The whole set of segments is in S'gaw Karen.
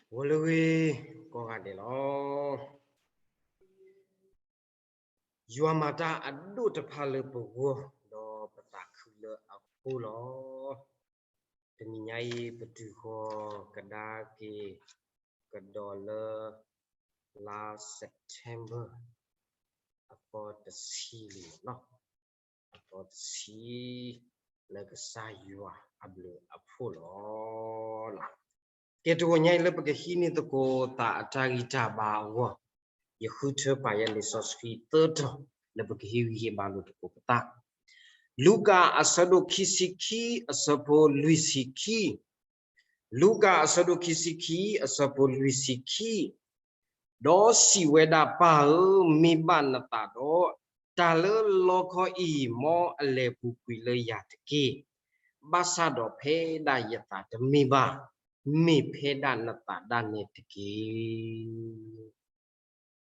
ဂီၤလၢအဂ့ၤကိးဂၤဒဲးလီၤ. ယွၤမၤတၢ်အဒိၣ်တဖၣ်လၢပဂီၢ် ဒီးပသးခုလၢအဃိလီၤ. တနံၤညါအံၤ ပတုၤဃီၤကဒါက့ၤကဒီးလၢ လါ September အသီတဆံလံလီၤ. အသီတဆံ လၢကစၢ်ယွၤအဘျုးအဖှိၣ်လီၤ. ကဲတဂီၤညါအံၤလၢပကဟံးန့ၢ်သကိးသးအတၢ်ဂံၢ်တၢ်ဘါအဂီၢ်, ယဃုထၢပာ်ယဲလံာ်စီဆှံသၢတီၤ လၢပကဟ့ၣ်ဂံၢ်ဟ့ၣ်ဘါလိာ်သကိးပသး, လူၤကၣ်အဆၢဒိၣ်ခံဆံခံ အဆၢဖိလွံၢ်ဆံခံ, လူၤကၣ်အဆၢဒိၣ်ခံဆံခံ အဆၢဖိလွံၢ်ဆံခံ, ဒီးစံးဝဲဒၣ်, ပၢ်ဧၢ, မ့ၢ်ဘၣ်နသးဒီး, တၢ်လၢလီခီအံၤ မ်အလဲၤပူၤကွံာ်လၢယၤတက့ၢ်. ဘၣ်ဆၣ်ဒီးဖဲဒၣ်ယသးတမ့ၢ်ဘၣ်, မ့ၢ်ဖဲဒၣ်နသးဒၣ်နဲတက့ၢ်.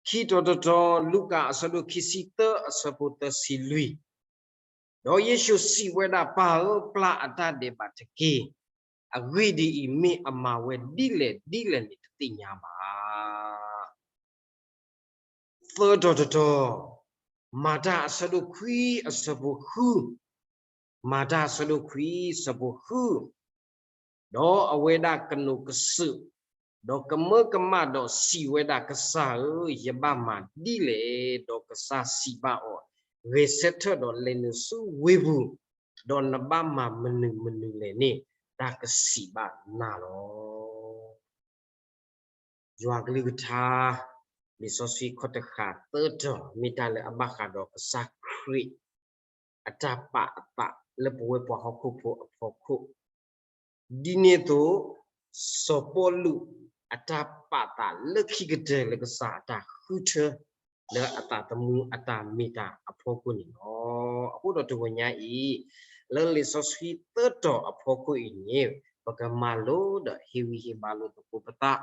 ခံတီၤတတီၤ, လူၤကၣ်အဆၢဒိၣ်ခံဆံသၢ အဆၢဖိသၢဆံလွံၢ်, ဒီးယ့ၣ်ၡူးစံးဝဲဒၣ်, ပၢ်ဧၢ, ပျၢ်အတၢ်ဒဲးဘးတက့ၢ်. အဂ့ၢ်ဒ်အံၤ, မ့ၢ်အမၤဝဲဒ်လဲၣ်ဒ်လဲၣ်န့ၣ် တသ့ၣ်ညါဘၣ်. သၢတီၤတတီၤ, မၤတၢ်အဆၢဒိၣ်ခွံ အဆၢဖိဃု, မၤတၢ်အဆၢဒိၣ်ခွံ အဆၢဖိဃု, ဒီးအဝဲဒၣ်ကနိးကစုာ်, ဒီးကမၢကမၣ်ဒီးစံးဝဲဒၣ်, ကစၢ်ဧၢ, ယဘၣ်မၤဒ်လဲၣ်. ဒီးကစၢ်စံးဘၣ်အီၤ, ဂဲၤဆၢထၢၣ်ဒီးလဲၤနုာ်ဆူဝ့ၢ်ပူၤ, ဒီးနဘၣ်မၤမနုၤမနုၤလဲၣ်န့ၣ်, တၢ်ကစံးဘၣ်နၤလီၤ. ယွၤကလုၢ်ကထါ လံာ်စီဆှံခီၣ်တဃာ်သၢတီၤ မ့ၢ်တၢ်လၢအဘၣ်ဃးဒီးကစၢ်ခရံာ် အတၢ်ပာ်အသးလၢပဝဲပှၤဟီၣ်ခိၣ်ဖိအဖီခိၣ်, ဒ်န့ၣ်အသိး စီၤပီလူးအတၢ်ပာ်သးလၢခံကတၢၢ်လၢကစၢ်အတၢ်ဃုထၢ လၢအသးသမူအတၢ်မ့ၢ်တၢ်အဖီခိၣ်န့ၣ်လီၤ. အဃိဒီးတဂီၤညါအံၤ လၢလံာ်စီဆှံသၢတီၤအဖီခိၣ်အံၤန့ၣ် ပကမၤလိဒီးဟ့ၣ်ဂံၢ်ဟ့ၣ်ဘါလိာ်သကိးပသး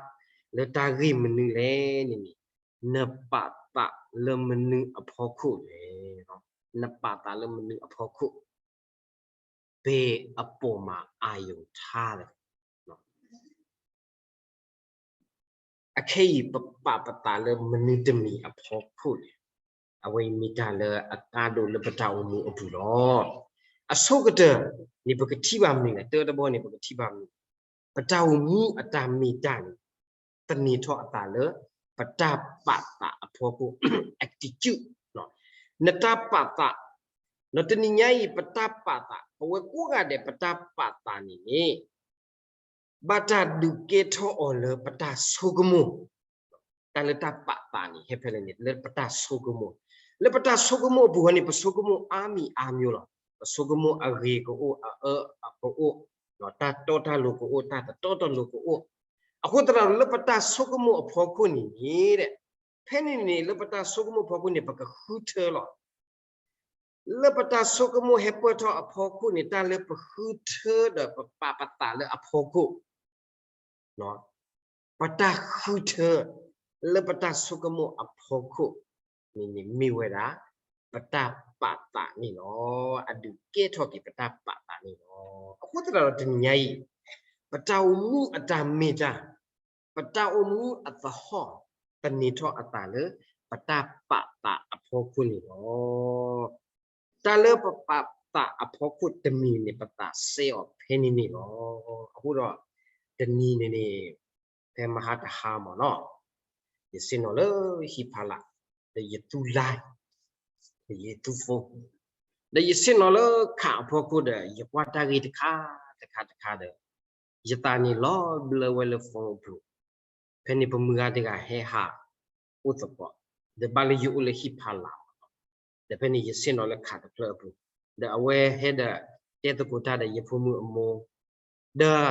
လၢတၢ်ဂ့ၢ်မနုၤလဲၣ်န့ၣ်န့ၣ်, နပာ်သးလၢမနုၤအဖီခိၣ်လဲၣ်. နပာ်သးလၢမနုၤအဖီခိၣ်, ဘယ်အပေါ်မှာ အာရုံထားလဲၣ်. အခဲအံၤ ပပာ်ပသးလၢမနုၤတမံၤအဖီခိၣ်လဲၣ်. အဝဲအံၤမ့ၢ်တၢ်လၢအကါဒိၣ်လၢပတၢ်အိၣ်မူအပူၤလီၤ. အဆိကတၢၢ်န့ၣ် ပကထံၣ်ဘၣ်မနုၤလဲၣ်, တၢတဘီန့ၣ် ပကထံၣ်ဘၣ်မနုၤလဲၣ်, ပတၢ်အိၣ်မူအတၢ်မ့ၢ်တၢ်န့ၣ် သန့ၤထီၣ်အသးလၢ ပတၢ်ပာ်သးအဖီခိၣ်, attitude, နတၢ်ပာ်သး, ဒီးတနံၤညါအံၤ ပတၢ်ပာ်သး ပဝဲကိးဂၤဒဲး ပတၢ်ပာ်သးန့ၣ်န့ၣ် ဘၣ်တၢ်ဒုးကဲထီၣ်အီၤလၢပတၢ်ဆိကမိၣ်, တၢ်လၢတၢ်ပာ်သးန့ၣ် ဟဲဖဲလဲၣ်န့ၣ် လၢပတၢ်ဆိကမိၣ်, လၢပတၢ်ဆိကမိၣ်အပူၤဟီန့ၣ် ပဆိကမိၣ်အါမံၤအါမျိုးလီၤ. ပဆိကမိၣ်အဂ့ၤကအိၣ် အအၢအကအိၣ်, တၢ်တီတၢ်လိၤကအိၣ် တၢ်တတီတၢ်လိၤကအိၣ်, အဃိသတးဒီးလၢပတၢ်ဆိကမိၣ်အဖီခိၣ်န့ၣ်န့ၣ် ဖဲန့ၣ်န့ၣ် လၢပတၢ်ဆိကမိၣ်အဖီခိၣ်န့ၣ် ပကဃုထၢလီၤ. လၢပတၢ်ဆိကမိၣ်ဟဲပၢၢ်ထီၣ်အဖီခိၣ်န့ၣ် တၢ်လၢပဃုထၢဒီးပပာ်ပသးလၢအဖီခိၣ်, ပတၢ်ဃုထၢ လၢပတၢ်ဆိကမိၣ်အဖီခိၣ်န့ၣ်န့ၣ် မ့ၢ်ဝဲဒၣ် ပတၢ်ပာ်သးန့ၣ်လီၤ. အဒုးကဲထီၣ်က့ၤပတၢ်ပာ်သးန့ၣ်လီၤ. အဃိသတးဒီးတနံၤညါအံၤ ပတၢ်အိၣ်မူအတၢ်မ့ၢ်တၢ် ပတၢ်အိၣ်မူအသဟီၣ် သန့ၤထီၣ်အသးလၢ ပတၢ်ပာ်သးအဖီခိၣ်န့ၣ်လီၤ. တၢ်လၢပပာ်သးအဖီခိၣ်တမံၤန့ၣ် ပသးစဲအီၤဖဲန့ၣ်န့ၣ်လီၤ. အဃိဒီး တနံၤန့ၣ်န့ၣ် ဖဲမဟါတဟါမ့ၢ်နီၤ ယဆ့ၣ်နီၤလၢဟံၣ်ဖးလာ် ဒီးယသူ line ဒီးယသူ phone ဒီးယဆ့ၣ်နီၤလၢခးအဖီခိၣ်ဒီး ယကွၢ်တၢ်ဂ့ၢ်တခါတခါတခါဒီး ယသးန့ၣ်လီၤဘျၢဝဲလၢ phone အပူၤ, ဖဲန့ၣ်ပမုၢ်ဂၤတဂၤဟဲဟးအိၣ်သကိး, ဒီးဘၣ်လၢယအိၣ်လၢဟံၣ်ဖးလာ်, ဒီးဖဲန့ၣ်ယဆ့ၣ်နီၤလၢခးတဖျၢၣ်အပူၤ, ဒီးအဝဲဟဲဒီးတဲသကိးတၢ်ဒီးယဖိမုၣ်အမိၢ်, ဒီး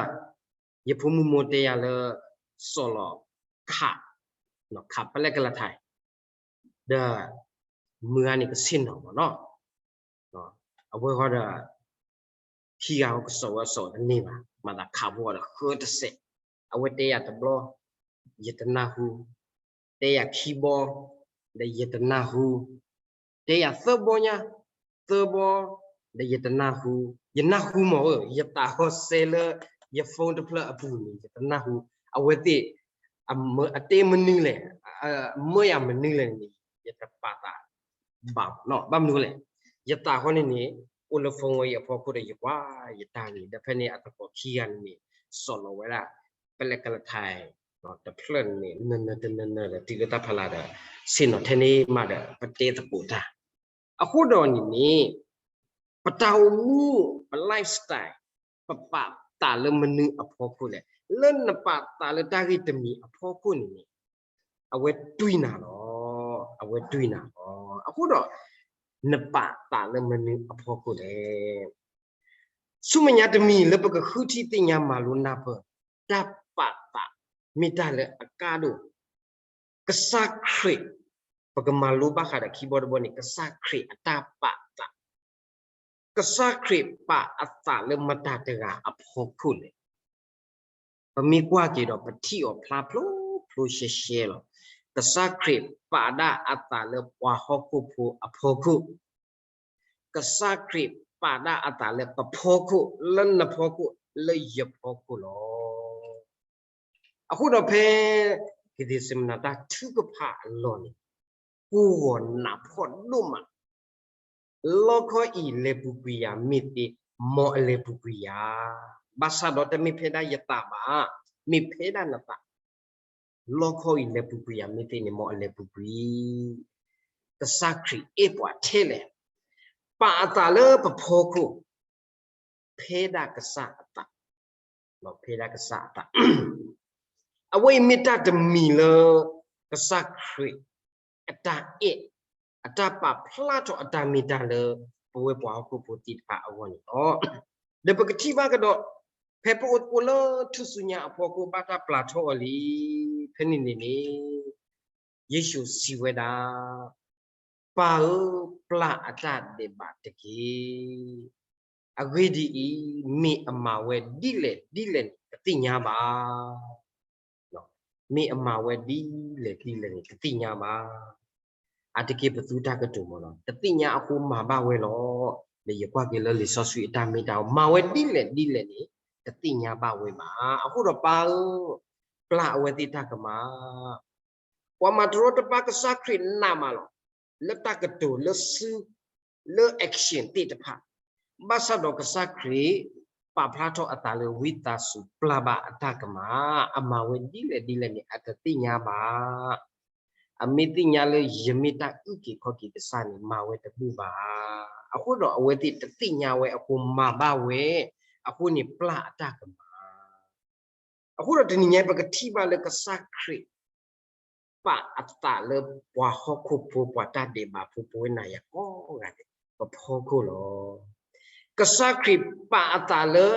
ယဖိမုၣ်မိၢ်တဲယၤလၢ စီၤလီၤခး, ခးပလဲကလထါ ဒီးမုၢ်ဂၤန့ၣ်ကဆ့ၣ်နီၤမ့ၢ်နီၤ, အဝဲဃီဒီး ခံဂၤကစီၣ်ဝဲစီၣ်တန့ၢ်ဘၣ်, မၤသးခးဖိအီၤဒီးဃၢတစဲး, အဝဲတဲယၤတဘျီ ယတနၢ်ဟူ, တဲယၤခံဘီ ဒီးယတနၢ်ဟူ, တဲယၤသၢဘီညါ, သၢဘီ ဒီးယတနၢ်ဟူ, ယနၢ်ဟူမ့ၢ်ဧၢ, ယသးဟီစဲလၢယ phone တဖျၢၣ်အပူၤန့ၣ် ယတနၢ်ဟူ, အဝဲသ့ၣ် အတဲမနုၤလဲၣ်, မၢယၤမနုၤလဲၣ်န့ၣ် ယတပာ်သးဘၣ်နီၤ. ဘၣ်မနုၤလဲၣ်, ယသးဃီန့ၣ်န့ၣ် အိၣ်လၢ phone ဝဲအံၤအဖီခိၣ်ဒီး ယကွၢ်ယတၢ်ဂ့ၢ် ဒီးဖဲန့ၣ်အသကိးခံဂၤန့ၣ်န့ၣ် စိာ်လီၤဝဲဒၣ် ပလဲကလထါ တဖျၢၣ်န့ၣ် နၢနၢတနၢနၢဒီး တုၤလၢတၢ်ဖီလာ်ဒီး ဆ့ၣ်နီၤထဲန့ၣ်မးဒီး ပတဲသကိးတၢ် အဃိဒီးန့ၣ်န့ၣ် ပတၢ်အိၣ်မူ ပ lifestyle ပပာ်သးလၢမနုၤအဖီခိၣ်လဲၣ်. လၢနပာ်သးလၢတၢ်ဂ့ၢ်တမံၤအဖီခိၣ်န့ၣ်န့ၣ် အဝဲတွံၢ်နၤလီၤ. အဝဲတွံၢ်နၤလီၤ. အဃိဒီး နပာ်သးလၢမနုၤအဖီခိၣ်လဲၣ်. ဆူမဲာ်ညါတမံၤလၢပကဃုထံၣ်သ့ၣ်ညါမၤလိနၢ်ပၢၢ် တၢ်ပာ်သး မ့ၢ်တၢ်လၢအကါဒိၣ် ကစၢ်ခရံာ် ပကမၤလိဘၣ်ဃးဒီးခံဘီတဘီန့ၣ် ကစၢ်ခရံာ်အတၢ်ပာ်သး, ကစၢ်ခရံာ်ပာ်အသးလၢမတၤတဂၤအဖီခိၣ်လဲၣ်. ပမ့ၢ်ကွၢ်က့ၤဒီး ပထံၣ်အီၤဖျါဖျိဖျိရှဲရှဲလီၤ. ကစၢ်ခရံာ်ပာ်ဒၣ်အသးလၢပှၤဟီၣ်ခိၣ်ဖိအဖီခိၣ်, ကစၢ်ခရံာ်ပာ်ဒၣ်အသးလၢပဖီခိၣ် လၢနဖီခိၣ် လၢယဖီခိၣ်လီၤ. အဃိဒီးဖဲ ကသ့စမနၤတၢ်ထုကဖၣ်အလီၢ်န့ၣ် ကိးဂီၤနးဖှီၣ်ဒိၣ်မး, လီခီအံၤလဲၤပူၤကွံာ်ယၤမ့ၢ်သ့, မ်အလဲၤပူၤကွံာ်ယၤ, ဘၣ်ဆၣ်ဒီးတမ့ၢ်ဖဲဒၣ်ယသးဘၣ်, မ့ၢ်ဖဲဒၣ်နသး, လီခီအံၤလဲၤပူၤကွံာ်ယၤမ့ၢ်သ့န့ၣ် မ်အလဲၤပူၤကွံာ်, ကစၢ်ခရံာ်အဲၣ်ပှၤထဲလဲၣ်, ပာ်အသးလၢပဖီခိၣ် ဖဲဒၣ်ကစၢ်အသး, ဖဲဒၣ်ကစၢ်အသး, အဝဲအံၤမ့ၢ်တၢ်တမံၤလၢ ကစၢ်ခရံာ် အတၢ်အဲၣ်, အတၢ်ပာ်ဖျါထီၣ်အတၢ်မ့ၢ်တၢ်လၢ ပဝဲပှၤဟီၣ်ခိၣ်ဖိသ့ၣ်တဖၣ်အဂီၢ်န့ၣ်လီၤ. ဒီးပကထံၣ်ဘၣ်ကဒီး ဖဲပအိၣ်လၢထူၣ်စုညါအဖီခိၣ် ဘၣ်တၢ်ပျၢ်ထီၣ်အီၤလံ, ဖဲန့ၣ်န့ၣ်န့ၣ် ယ့ၣ်ၡူးစံးဝဲဒၣ်, ပၢ်ဧၢ, ပျၢ်အတၢ်ဒဲးဘးတက့ၢ်. အဂ့ၢ်ဒ်အံၤ, မ့ၢ်အမၤဝဲဒ်လဲၣ်ဒ်လဲၣ်န့ၣ် တသ့ၣ်ညါဘၣ်. မ့ၢ်အမၤဝဲဒ်လဲၣ်ဒ်လဲၣ်န့ၣ် တသ့ၣ်ညါဘၣ်. အါတက့ၢ်ပသူတၢ်ကတိၤမ့ၢ်လီၤ, တသ့ၣ်ညါအဃိမၤဘၣ်ဝဲလီၤ. ဒီးယကွၢ်က့ၤလၢလံာ်စီဆှံအတၢ်မ့ၢ်တၢ် မၤဝဲဒ်လဲၣ်ဒ်လဲၣ်န့ၣ် တသ့ၣ်ညါဘၣ်ဝဲဘၣ်. အဃိဒီးပၢ်ဧၢ, ပျၢ်အဝဲသ့ၣ်တၢ်ကမၣ်. ပှၤမၤတရီတပါကစၢ်ခရံာ်နးမးလီၤ, လၢတၢ်ကတိၤလၢစု, လၢ action သ့ၣ်တဖၣ်, ဘၣ်ဆၣ်ဒီးကစၢ်ခရံာ် ပာ်ဖျါထီၣ်အသးလၢဝံသးစူၤပျၢ်ဘၣ်အတၢ်ကမၣ်, အမၤဝဲဒ်လဲၣ်ဒ်လဲၣ်န့ၣ် အတသ့ၣ်ညါဘၣ်. အမ့ၢ်သ့ၣ်ညါလၢယမ့ၢ်တၢ်အုၣ်က့ၤခီၣ်က့ၤကစၢ်န့ၣ် မၤဝဲတဘူၣ်ဘၣ်. အဃိဒီးအဝဲသ့ၣ်တသ့ၣ်ညါဝဲအဃိမၤဘၣ်ဝဲ, အဃိန့ၣ်ပျၢ်အတၢ်ကမၣ်. အဃိဒီးတနံၤညါ ပကထံၣ်ဘၣ်လၢကစၢ်ခရံာ် ပာ်အသးလၢပှၤဟီၣ်ခိၣ်ဖိ ပှၤတၢ်ဒဲးဘးဖိ ပဝဲနၤယၤကိးဂၤဒဲး ပဖီခိၣ်လီၤ. ကစၢ်ခရံာ်ပာ်အသးလၢ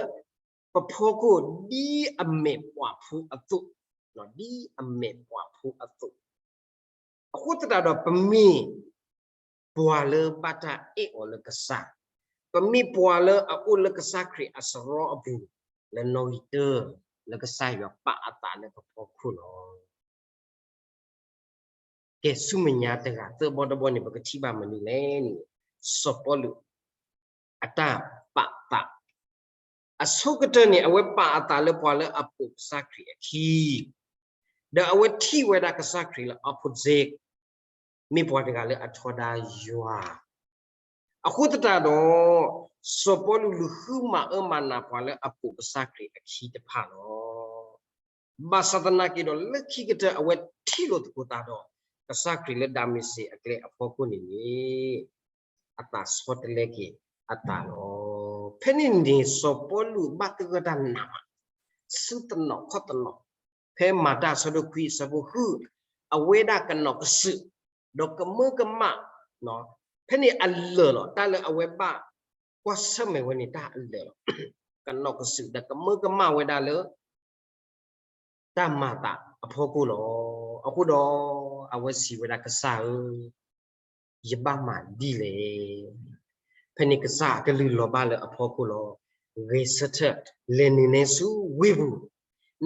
ပဖီခိၣ်ဒ်အမဲာ်ပှၤဖိအသိး, ဒ်အမဲာ်ပှၤဖိအသိး. အဃိသတးဒီး ပမ့ၢ်ပှၤလၢဘၣ်တၢ်အဲၣ်အီၤလၢကစၢ်, ပမ့ၢ်ပှၤလၢအအိၣ်လၢကစၢ်ခရံာ်အစရီအပူၤ လၢနီၣ်ဂံၢ်တၢၢ် လၢကစၢ်ယွၤပာ်အသးလၢပဖီခိၣ်လီၤ. ကဲ ဆူမဲာ်ညါတဂၤသၢဘီတဘီန့ၣ် ပကထံၣ်ဘၣ်မနုၤလဲၣ်န့ၣ်, စီၤပီလူး အတၢ်ပာ်သး. အဆိကတၢၢ်န့ၣ် အဝဲပာ်အသးလၢပှၤလၢအပိာ်ကစၢ်ခရံာ်အခံ, ဒီးအဝဲထံၣ်ဝဲဒၣ်ကစၢ်ခရံာ်လၢ opposite, မ့ၢ်ပှၤတဂၤလၢအထီဒါယွၤ အဃိသတးဒီး စီၤပီလူးလူၤဃုမၤအၢမၤနးပှၤလၢအပိာ်ကစၢ်ခရံာ်အခံတဖၣ်လီၤ. ဘၣ်ဆၣ်သနာ်က့ဒီး လၢခံကတၢၢ်အဝဲထံၣ်လိာ်သကိးသးဒီး ကစၢ်ခရံာ်လၢဒၤမ့းစ့းအကျဲအဖီခိၣ်န့ၣ်န့ၣ် အသးဆီတလဲက့ၤအသးလီၤ. ဖဲန့ၣ်န့ၣ် စီၤပီလူးဘၣ်သဂၢၢ်တၢ်နးမး ဆူတနီၤခီၣ်တနီၤ, ဖဲမၤတၢ်အဆၢဒိၣ်ခွံအဆၢဖိဃု, အဝဲဒၣ်ကနီၣ်ကစၢၢ် ဒီးကမၢကမၣ်, ဖဲန့ၣ်အလၢာ်လီၤ. တၢ်လၢအဝဲဘၣ်ကွၢ်ဆၢၣ်မဲာ်ဝဲန့ၣ် တၢ်အလၢာ်လီၤ. ကနီၣ်ကစၢၢ်ဒီးကမၢကမၣ်ဝဲဒၣ်လၢ တၢ်မၤသးအဖီခိၣ်လီၤ. အဃိဒီး အဝဲစံးဝဲဒၣ်ကစၢ်ဧၢ, ယဘၣ်မၤဒ်လဲၣ်. ဖဲန့ၣ်ကစၢ်အကလုၢ်လီၤဘၣ်လၢအဖီခိၣ်လီၤ. ဂဲၤဆၢထၢၣ်လဲၤနုာ်နဲဆူဝ့ၢ်ပူၤ,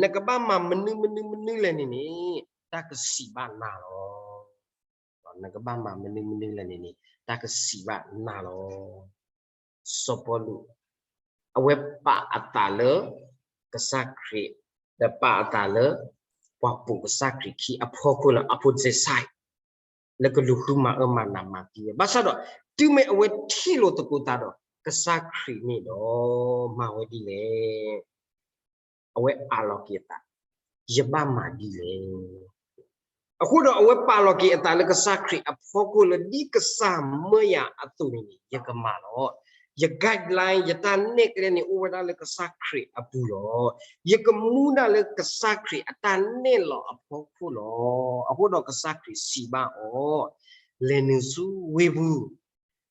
နကဘၣ်မၤမနုၤမနုၤမနုၤလဲၣ်န့ၣ်န့ၣ် တၢ်ကစံးဘၣ်နၤလီၤ. နကဘၣ်မၤမနုၤမနုၤလဲၣ်န့ၣ်န့ၣ် တၢ်ကစံးဘၣ်နၤလီၤ. စီၤပီလူး အဝဲပာ်အသးလၢ ကစၢ်ခရံာ်, ဒီးပာ်အသးလၢ ပှၤပိာ်ကစၢ်ခရံာ်ခံအဖီခိၣ်လၢ opposite side လၢကလူၤဃုမၤအၢမၤနးမၤသံဝဲ ဘၣ်ဆၣ်ဒီး တုၤမ့ၢ်အဝဲထံၣ်လိာ်သကိးသးဒီး ကစၢ်ခရံာ်န့ၣ်ဒီး မၤဝဲဒ်လဲၣ်. အဝဲအးလီၤက့ၤအသး, ယဘၣ်မၤဒ်လဲၣ်. အဃိဒီးအဝဲပာ်လီၤက့ၤအသးလၢကစၢ်ခရံာ်အဖီခိၣ်လၢ ဒ်ကစၢ်မၢယၤအသိးန့ၣ်န့ၣ် ယကမၤလီၤ. ယ guideline ယတၢ်နဲၣ်ကျဲန့ၣ် အိၣ်ဝဲဒၣ်လၢကစၢ်ခရံာ်အပူၤလီၤ. ယကမူဒၣ်လၢကစၢ်ခရံာ်အတၢ်နဲၣ်လီၤအဖီခိၣ်လီၤ. အဃိဒီးကစၢ်ခရံာ်စံးဘၣ်အီၤ, လဲၤနုာ်ဆူဝ့ၢ်ပူၤ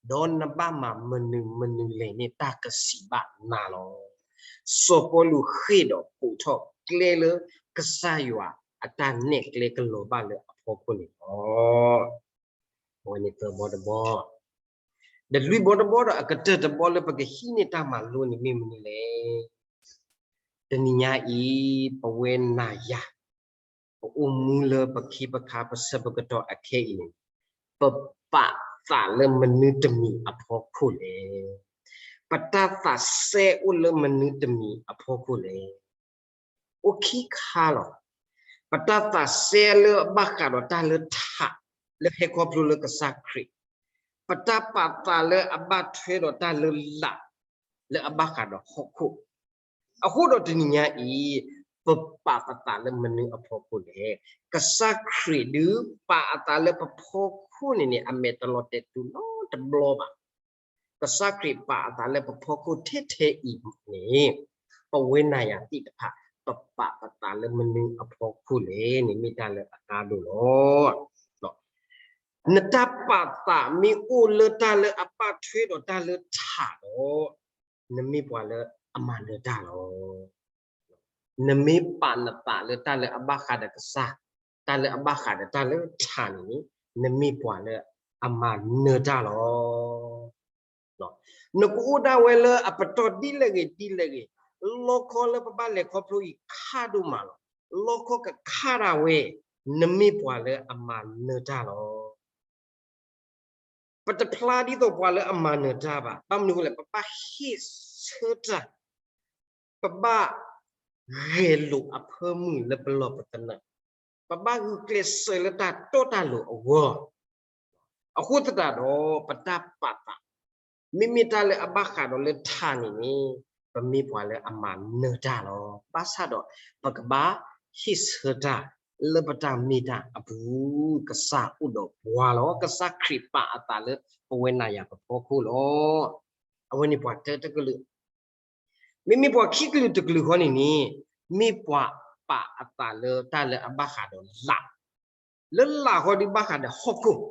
ဒီးနဘၣ်မၤမနုၤမနုၤလဲၣ်န့ၣ်တၢ်ကစံးဘၣ်နၤလီၤ. စီၤပီလူးဃ့ၢ်ဒီးပိာ်ထီၣ်ကျဲလၢကစၢ်ယွၤအတၢ်နဲၣ်ကျဲကလီၤဘၣ်လၢအဖီခိၣ်န့ၣ်လီၤ. အဝဲန့ၣ်သၢဘီတဘီ, ဒီးလွံၢ်ဘီတဘီဒီးအကတၢၢ်တဘီလၢပကဟံးန့ၢ်တၢ်မၤလိန့ၣ်မ့ၢ်မနုၤလဲၣ်. တနံၤညါအံၤ ပဝဲနၤယၤ ပအိၣ်မူလၢပခ့ပခါပဆၢပကတီၢ်အခဲအံၤန့ၣ် ပပာ်သးလၢမနုၤတမံၤအဖီခိၣ်လဲၣ်. ပတၢ်သးစဲအိၣ်လၢမနုၤတမံၤအဖီခိၣ်လဲၣ်. အိၣ်ခံခါလီၤ. ပတၢ်သးစဲလၢအဘၣ်ဃးဒီးတၢ်လၢထး လၢဟဲခီဖျိလၢကစၢ်ခရံာ်, ပတၢ်ပာ်သးလၢအဘၣ်ထွဲဒီးတၢ်လၢလာ် လၢအဘၣ်ဃးဒီးဟီၣ်ခိၣ်. အဃိဒီးတနံၤညါအံၤ ပပာ်ပသးလၢမနုၤအဖီခိၣ်လဲၣ်. ကစၢ်ခရံာ်ဒုးပာ်အသးလၢပဖီခိၣ်န့ၣ်န့ၣ် အမဲာ်တလီၤတဲာ်တူာ်နီတဘျီဘၣ်. ကစၢ်ခရံာ်ပာ်အသးလၢပဖီခိၣ်ထဲထဲအံၤန့ၣ် ပဝဲနၤယၤသ့ၣ်တဖၣ် ပပာ်ပသးလၢမနုၤအဖီခိၣ်လဲၣ်န့ၣ် မ့ၢ်တၢ်လၢအကါဒိၣ်လီၤ. နတၢ်ပာ်သးမ့ၢ်အိၣ်လၢတၢ်လၢအဘၣ်ထွဲဒီးတၢ်လၢထးဒီး နမ့ၢ်ပှၤလၢအမၤနၢၤတၢ်လီၤ. နမ့ၢ်ပာ်နသးလၢတၢ်လၢအဘၣ်ဃးဒီးကစၢ်, တၢ်လၢအဘၣ်ဃးဒီးတၢ်လၢထးန့ၣ်န့ၣ် နမ့ၢ်ပှၤလၢအမၤနၢၤတၢ်လီၤ. နကအိၣ်ဒၣ်ဝဲလၢအပတီၢ်ဒ်လဲၣ်ဂ့ၤဒ်လဲၣ်ဂ့ၤ, လီခီလၢပဘၣ်လဲၤခီဖျိအံၤခါဒိၣ်မးလီၤ. လီခီကခါဒၣ်ဝဲ, နမ့ၢ်ပှၤလၢအမၤနၢၤတၢ်လီၤ. ပတဖျါဒ်သိးပှၤလၢအမၤနၢၤတၢ်ဘၣ်. ဘၣ်မနုၤအဃိလဲၣ်, ပဘၣ်ဟ့ၣ်ဆၢတၢ်, ပဘၣ်ဂဲၤလိာ်အဖၢမုၢ်လၢပလီၢ်ပသနၢၣ်, ပဘၣ်ဂုာ်ကျဲးစၢးလၢတၢ်တီတၢ်လိၤအဂီၢ်. အဃိသတးဒီး ပတၢ်ပာ်သး မ့မ့ၢ်တၢ်လၢအဘၣ်ဃးဒီးလၢထးန့ၣ်န့ၣ် ပမ့ၢ်ပှၤလၢအမၤနၢၤတၢ်လီၤ. ဘၣ်ဆၣ်ဒီး ပကဘၣ်ဟ့ၣ်ဆၢတၢ်လၢပတၢ်မ့ၢ်တၢ်အပူၤ, ကစၢ်အိၣ်ဒီးပှၤလီၤ. ကစၢ်ခရံာ်ပာ်အသးလၢပဝဲနၤယၤပဖီခိၣ်လီၤ. အဝဲန့ၣ်ပှၤတၢတကလုာ် မ့မ့ၢ်ပှၤခံကလုာ်တကလုာ်ဃီန့ၣ်န့ၣ် မ့ၢ်ပှၤပာ်အသးလၢတၢ်လၢအဘၣ်ဃးဒီးလာ်, လၢလာ်ဃီဒုးဘၣ်ဃးဒီးဟီၣ်ခိၣ်.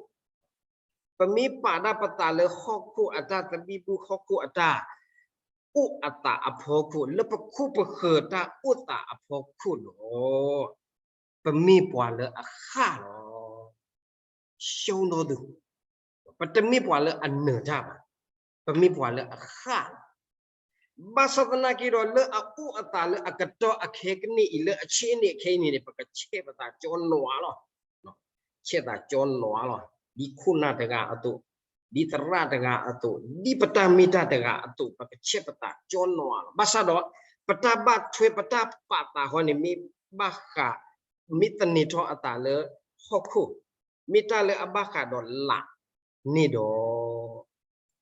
ပမ့ၢ်ပာ်ဒၣ်ပသးလၢဟီၣ်ခိၣ်အတၢ်သဘံၣ်ဘုၣ် ဟီၣ်ခိၣ်အတၢ်အိၣ်အသးအဖီခိၣ် လၢပခိၣ်ပဃၢၤတၢ်အိၣ်သးအဖီခိၣ်ဒီး ပမ့ၢ်ပှၤလၢအဃၣ်လီၤ. ရှုံးသောသူ, ပတမ့ၢ်ပှၤလၢအနၢၤတၢ်ဘၣ်, ပမ့ၢ်ပှၤလၢအဃၣ်လီၤ. ဘၣ်ဆၣ်သနာ်က့ဒီး လၢအအိၣ်အသးလၢအကတီၢ်အခဲကနံၣ်အံၤ လၢအဆံးအနံၣ်အခဲအံၤန့ၣ်န့ၣ် ပကဆဲးပသးကၠီနွးလီၤ. ဆဲးသးကၠီနွးလီၤ. ဒ်ခိၣ်နၢ်တဂၤအသိး, ဒ်သရၣ်တဂၤအသိး, ဒ်ပတၢ်မ့ၢ်တၢ်တဂၤအသိး ပကဆဲးပသးကၠီနွးလီၤ. ဘၣ်ဆၣ်ဒီး ပတၢ်ဘၣ်ထွဲပတၢ်ပာ်သးဃီန့ၣ် မ့ၢ်ဘၣ်ဃး, မ့ၢ်သန့ၤထီၣ်အသးလၢဟီၣ်ခိၣ်, မ့ၢ်တၢ်လၢအဘၣ်ဃးဒီးလာ်န့ၣ်ဒီး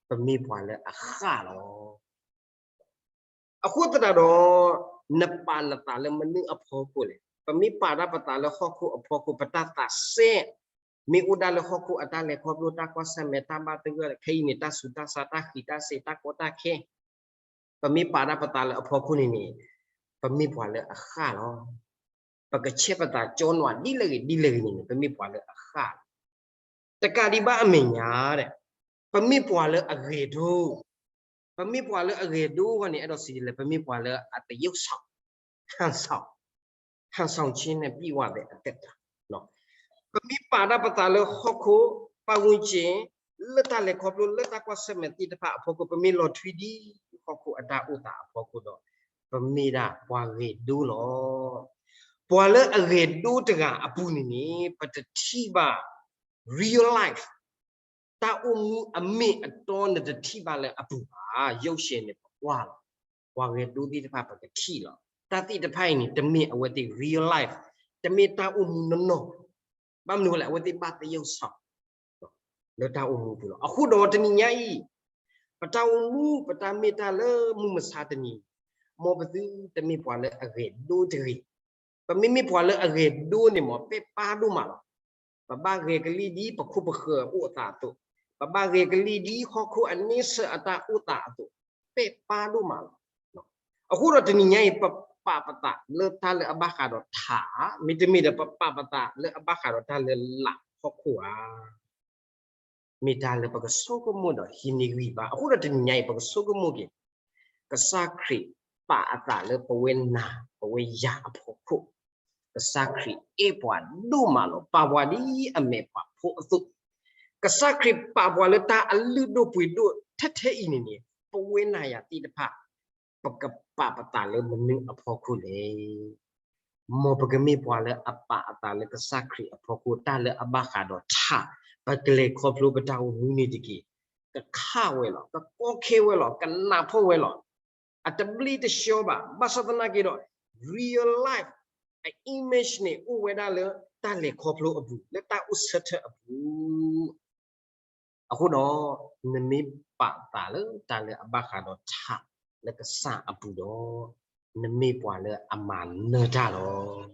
ပမ့ၢ်ပှၤလၢအဃၣ်လီၤ. အဃိသတးဒီး နပာ်နသးလၢမနုၤအဖီခိၣ်လဲၣ်. ပမ့ၢ်ပာ်ဒၣ်ပသးလၢဟီၣ်ခိၣ်အဖီခိၣ် ပတၢ်သးစဲ မ့ၢ်အိၣ်ဒၣ်လၢဟီၣ်ခိၣ်အတၢ်လဲၤခီဖျိ တၢ်ကွၢ်ဆၢၣ်မဲာ် တၢ်ဘၣ်သဂၢၢ် ခဲအံၤန့ၣ် တၢ်ဆူးတၢ်ဆါ တၢ်ဃံးတၢ်စ့း တၢ်ကီတၢ်ခဲ ပမ့ၢ်ပာ်ဒၣ်ပသးလၢအဖီခိၣ်န့ၣ်န့ၣ် ပမ့ၢ်ပှၤလၢအဃၣ်လီၤ. ပကဆဲးပသးကၠီနွးဒ်လဲၣ်ဂ့ၤဒ်လဲၣ်ဂ့ၤန့ၣ်န့ၣ် ပမ့ၢ်ပှၤလၢအဃၣ်လီၤ. တကးဒံးဘၣ်အမဲာ်ညါဒီး ပမ့ၢ်ပှၤလၢအဂဲၤဒိ, ပမ့ၢ်ပှၤလၢအဂဲၤဒိဃီန့ၣ် အဲၣ်ဒိးစံးဒ်လဲၣ်, ပမ့ၢ်ပှၤလၢအသယုၢ်စီၣ်, ဟၣ်စီၣ်, ဟၣ်စီၣ်ဆ့န့ၣ် ပံဝဲသ့ၣ်အသ့ၣ်တၢ် ပမ့ၢ်ပာ်ဒၣ်ပသးလၢဟီၣ်ခိၣ် ပတ်ဝန်းကျင် လၢတၢ်လဲၤခီဖျိ လၢတၢ်ကွၢ်ဆၢၣ်မဲာ်သ့ၣ်တဖၣ်အဖီခိၣ် ပမ့ၢ်လီၤထွံဒ်ဟီၣ်ခိၣ်အတၢ်အိၣ်သးအဖီခိၣ်ဒီး ပမ့ၢ်ဒၣ်ပှၤဂဲၤဒိလီၤ. ပှၤလၢအဂဲၤဒိတဂၤအပူၤန့ၣ်န့ၣ် ပတထံၣ်ဘၣ် real life တၢ်အိၣ်မူအမ့ၢ်အတီ နတထံၣ်ဘၣ်လၢအပူၤဘၣ်. ရုပ်ရှင်န့ၣ် ပကွၢ်လီၤ. ပှၤဂဲၤဒိသ့ၣ်တဖၣ် ပကထံၣ်လီၤ. တၢ်သ့ၣ်တဖၣ်အံၤန့ၣ် တမ့ၢ်အဝဲသ့ၣ် real life တမ့ၢ်တၢ်အိၣ်မူနီၢ်နီၢ်ဘၣ်. ဘၣ်မနုၤအဃိလဲၣ်, အဝဲသ့ၣ်ဘၣ်သယုၢ်စီ လၢတၢ်အိၣ်မူပူၤလီၤ. အဃိဒီးတနံၤညါအံၤ, ပတၢ်အိၣ်မူ ပတၢ်မ့ၢ်တၢ်လၢမုၢ်မဆါတနံၤ, မ်ပသုတမ့ၢ်ပှၤလၢအဂဲၤဒိတဂ့ၤ. ပမ့မ့ၢ်ပှၤလၢအဂဲၤဒိန့ၣ်မ့ၢ် ပၢ်ပၢ်ဒိၣ်မးလီၤ. ပဘၣ်ဂဲၤကလံၣ်ဒ်ပခိၣ်ပဃၢၤအိၣ်အသးအသိး, ပဘၣ်ဂဲၤကလံၣ်ဒ်ဟီၣ်ခိၣ်အန့ဆၢၣ်အတၢ်အိၣ်သးအသိး, ပၢ်ပၢ်ဒိၣ်မးလီၤ. အဃိဒီးတနံၤညါအံၤ ပပာ်ပသးလၢတၢ်လၢအဘၣ်ဃးဒီးထး, မ့တမ့ၢ်ဒီး ပပာ်ပသးလၢအဘၣ်ဃးဒီးတၢ်လၢလာ်ဟီၣ်ခိၣ်ဧါ. မ့ၢ်တၢ်လၢပကဆိကမိၣ်ဒီးဟံးန့ၢ်ဂံၢ်ဘါ. အဃိဒီးတနံၤညါအံၤ ပကဆိကမိၣ်က့ၤ ကစၢ်ခရံာ်ပာ်အသးလၢပဝဲနၤ ပဝဲယၤအဖီခိၣ်, ကစၢ်ခရံာ်အဲၣ်ပှၤဒိၣ်မးလီၤ. ပာ်ပှၤဒ်အမဲာ်ပှၤဖိအသိး, ကစၢ်ခရံာ်ပာ်ပှၤလၢတၢ်အလုၢ်ဒိၣ်ပှ့ၤဒိၣ်ထဲထဲအံၤန့ၣ်န့ၣ်, ပဝဲနၤယၤသ့ၣ်တဖၣ် ပကပာ်ပသးလၢမနုၤအဖီခိၣ်လဲၣ်. မ်ပကမ့ၢ်ပှၤလၢအပာ်အသးလၢကစၢ်ခရံာ်အဖီခိၣ်, တၢ်လၢအဘၣ်ဃးဒီးထး, ပကလဲၤခီဖျိပတၢ်အိၣ်မူန့ၣ်တက့ၢ်. ကခးဝဲလီၤ, ကကီခဲဝဲလီၤ, ကနးဖှီၣ်ဝဲလီၤ. အတဘျ့တဆှီဘၣ်. ဘၣ်ဆၣ်သနာ်က့ဒီး real life အ image န့ၣ် အိၣ်ဝဲဒၣ်လၢတၢ်လဲၤခီဖျိအပူၤ, လၢတၢ်အိၣ်ဆၢထၢၣ်အပူၤ. အဃိဒီး နမ့ၢ်ပာ်သးလၢတၢ်လၢအဘၣ်ဃးဒီးထးလၢကစၢ်အပူၤဒီး, နမ့ၢ်ပှၤလၢအမၤနၢၤတၢ်လီၤ.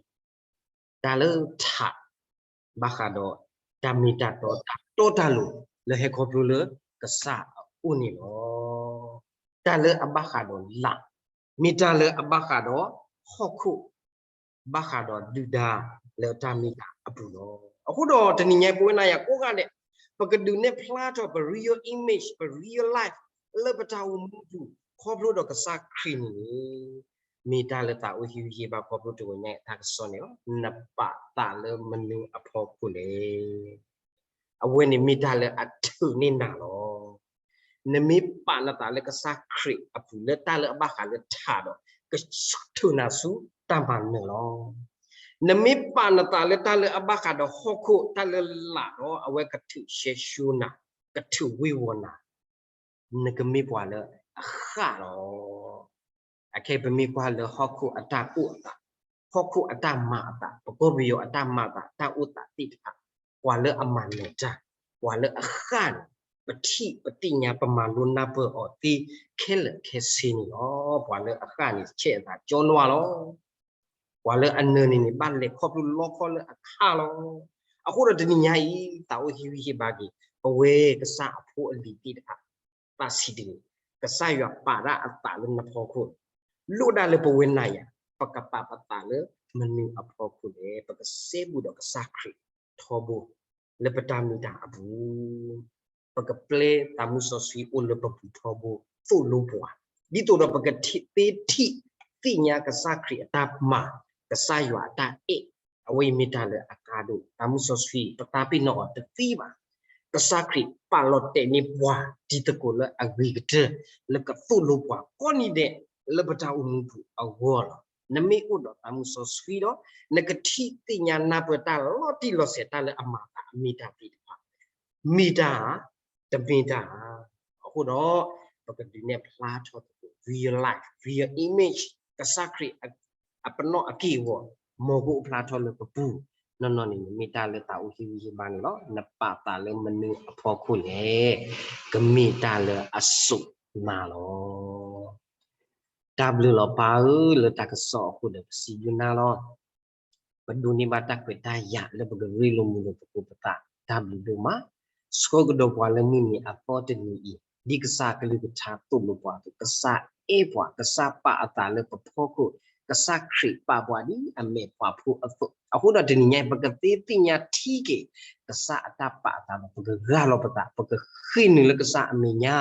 တၢ်လၢထး ဘၣ်ဃးဒီးတၢ်မ့ၢ်တၢ်တီ တၢ်တီတၢ်လိၤ လၢဟဲခီဖျိလၢကစၢ်အအိၣ်န့ၣ်လီၤ. တၢ်လၢအဘၣ်ဃးဒီးလာ် မ့ၢ်တၢ်လၢအဘၣ်ဃးဒီးဟီၣ်ခိၣ်, ဘၣ်ဃးဒီးဒုၣ်ဒါလၢတၢ်မ့ၢ်တၢ်အပူၤလီၤ. အဃိဒီးတနံၤညါအံၤ ပဝဲနၤယၤကိးဂၤဒဲး ပကဒုးနဲၣ်ဖျါထီၣ်ပ real image, ပ real life လၢပတၢ်အိၣ်မူအပူၤ ခီဖျိဒီးကစၢ်ခရံာ်န့ၣ်န့ၣ်, မ့ၢ်တၢ်လၢသးအိၣ်ဟ့ၣ်ဂံၢ်ဟ့ၣ်ဘါခီဖျိတဂီၤညါအံၤ တၢ်ကစီၣ်န့ၣ်လီၤ. နပာ်သးလၢမနုၤအဖီခိၣ်လဲၣ်. အဝဲန့ၣ်မ့ၢ်တၢ်လၢအထုးန့ၢ်နၤလီၤ. နမ့ၢ်ပာ်နသးလၢကစၢ်ခရံာ်အပူၤ လၢတၢ်လၢအဘၣ်ဃးလၢထးဒီး ကထုးနၤဆူတၢ်မၤနၢၤလီၤ. နမ့ၢ်ပာ်နသးလၢတၢ်လၢအဘၣ်ဃးဒီးဟီၣ်ခိၣ် တၢ်လၢလာ်ဒီး အဝဲကထုးရှဲရှိနၤ, ကထုးဝ့ၤဝီၤနၤ, နကမ့ၢ်ပှၤလၢအဃၣ်လီၤ. အခဲအံၤပမ့ၢ်ကွၢ်လၢဟီၣ်ခိၣ်အတၢ်အိၣ်အသး, ဟီၣ်ခိၣ်အတၢ်မၤအသး, ပကီၢ်ပယီၤအတၢ်မၤအသး, တၢ်အိၣ်သးသ့ၣ်တဖၣ်, ပှၤလၢအမၤနၢၤတၢ်, ပှၤလၢအဃၣ်န့ၣ်, ပထံၣ်ပသ့ၣ်ညါ ပမၤလိနၢ်ပၢၢ်အီၤသ့ခဲလၢာ်ခဲဆ့န့ၣ်လီၤ. ပှၤလၢအဃၣ်န့ၣ် ဆဲးအသးကၠီနွးလီၤ. ပှၤလၢအနၢၤန့ၣ်န့ၣ် ဘၣ်လဲၤခီဖျိလီခီလၢအခၣ်လီၤ. အဃိဒီးတနံၤညါအံၤ သးအိၣ်ဟ့ၣ်ဂံၢ်ဟ့ၣ်ဘါက့ၤ ပဝဲကစၢ်အဖိအလံၤသ့ၣ်တဖၣ် သးဆံးတဂ့ၤ, ကစၢ်ယွၤပာ်ဒၣ်အသးလၢနဖီခိၣ်, လိၣ်ဒၣ်လၢပဝဲနၤယၤ ပကပာ်ပသးလၢမနုၤအဖီခိၣ်လဲၣ်. ပကစဲဘူးဒီးကစၢ်ခရံာ်ထီဘိ လၢပတၢ်မ့ၢ်တၢ်အပူၤ, ပကပျဲသးမုၢ်စီဆှံအိၣ်လၢပပူၤထီဘိ သိၣ်လိပှၤ, ဒ်သိးဒီးပကထံၣ်သ့ထံၣ်သ့ၣ်ညါကစၢ်ခရံာ်အတၢ်မၤ, ကစၢ်ယွၤအတၢ်အဲၣ်, အဝဲအံၤမ့ၢ်တၢ်လၢအကါဒိၣ်, သးမုၢ်စီဆှံ ပသးပ့ၤနီၣ်အီၤတသံဘၣ်. ကစၢ်ခရံာ်ပာ်လီၤတဲာ်န့ၢ်ပှၤတံၤသကိးလၢအဂ့ၤကတၢၢ် လၢကသိၣ်လိပှၤကိးနံၤဒဲး လၢပတၢ်အိၣ်မူပူၤအဂီၢ်လီၤ. နမ့ၢ်အိၣ်ဒီးသးမုၢ်စီဆှံဒီး နကထံၣ်သ့ၣ်ညါနၢ်ပၢၢ်တၢ်လီၤတံၢ်လီၤဆဲး တၢ်လၢအမၤအသးအမ့ၢ်တၢ်သ့ၣ်တဖၣ် မ့ၢ်တၢ်ဧါ, တမ့ၢ်တၢ်ဧါ. အဃိဒီး ပကဒုးနဲၣ်ဖျါထီၣ်သကိး real life, real image ကစၢ်ခရံာ်အပနီၣ်အက့ၢ်အဂီၤ မ်ကအိၣ်ဖျါထီၣ်လၢပပူၤ, နီၢ်နီၢ်န့ၣ် မ့ၢ်တၢ်လၢသးအိၣ်ဟ့ၣ်ဂံၢ်ဟ့ၣ်ဘါန့ၣ်လီၤ. နပာ်သးလၢမနုၤအဖီခိၣ်လဲၣ်, ကမ့ၢ်တၢ်လၢအစိၣ်မးလီၤ. တၢ်ဘျုးလီၤပၢ်ဧၢ, လၢတၢ်ကစီၣ်အဃိဒီး ပစံးဘျုးနၤလီၤ. ပဒိးန့ၢ်ဘၣ်တၢ်ခွဲးတၢ်ယာ်လၢပကရ့လိာ်မုာ်လိာ်သကိးပသး, တၢ်ဘျုးဒိၣ်မး. ဆၢကတီၢ်ပှၤလၢမုၢ်နံၤအသီတနံၤအံၤ, ဒ်ကစၢ်အကလုၢ်ကထါသိၣ်လိပှၤအသိး, ကစၢ်အဲၣ်ပှၤ, ကစၢ်ပာ်အသးလၢပဖီခိၣ်, ကစၢ်ခရံာ်ပာ်ပှၤဒ်အမဲာ်ပှၤဖိအသိး, အဃိဒီးတနံၤညါအံၤ ပကသ့သ့ၣ်ညါထံက့ၤ ကစၢ်အတၢ်ပာ်အသးဒီး ပကဂၢ်လီၤပသး, ပကဃ့ၢ်နုာ်လၢကစၢ်အမဲာ်ညါ,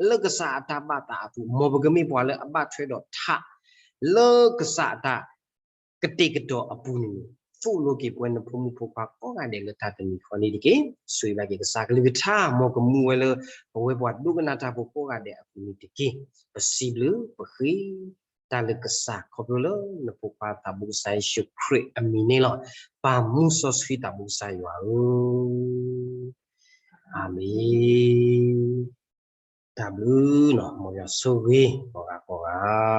လၢကစၢ်အတၢ်ဘၣ်သးအပူၤ, မ်ပကမ့ၢ်ပှၤလၢအဘၣ်ထွဲဒီးထး လၢကစၢ်အတၢ် ကတဲာ်ကတီၤအပူၤန့ၣ်, သိၣ်လိက့ၤပဝဲနဖိမုၣ်ဖိခွါကိးဂၤဒဲးလၢတၢ်တနံၤဃီန့ၣ်တက့ၢ်. ဆိၣ်ဂ့ၤဘၣ်က့ၤကစၢ်အကလုၢ်ကထါ, မ်ကမူဝဲလၢ ပဝဲပှၤဒိကနၣ်တၢ်ဖိကိးဂၤဒဲးအပူၤန့ၣ်တက့ၢ်. ပစံးဘျုး, ပဃ့တၢ်လၢကစၢ် ခီဖျိလၢနဖိခွါသးဘိကစၢ်ယ့ၣ်ၡူးခရံာ်အမံၤန့ၣ်လီၤ. ပၢ်မုၢ်စီဆှံသးဘိကစၢ်ယွၤဧၢ, အၤမ့ၣ်. တၢ်ဘျုးနီၤ, မ်ယွၤဆိၣ်ဂ့ၤကိးဂၤကိးဂၤ.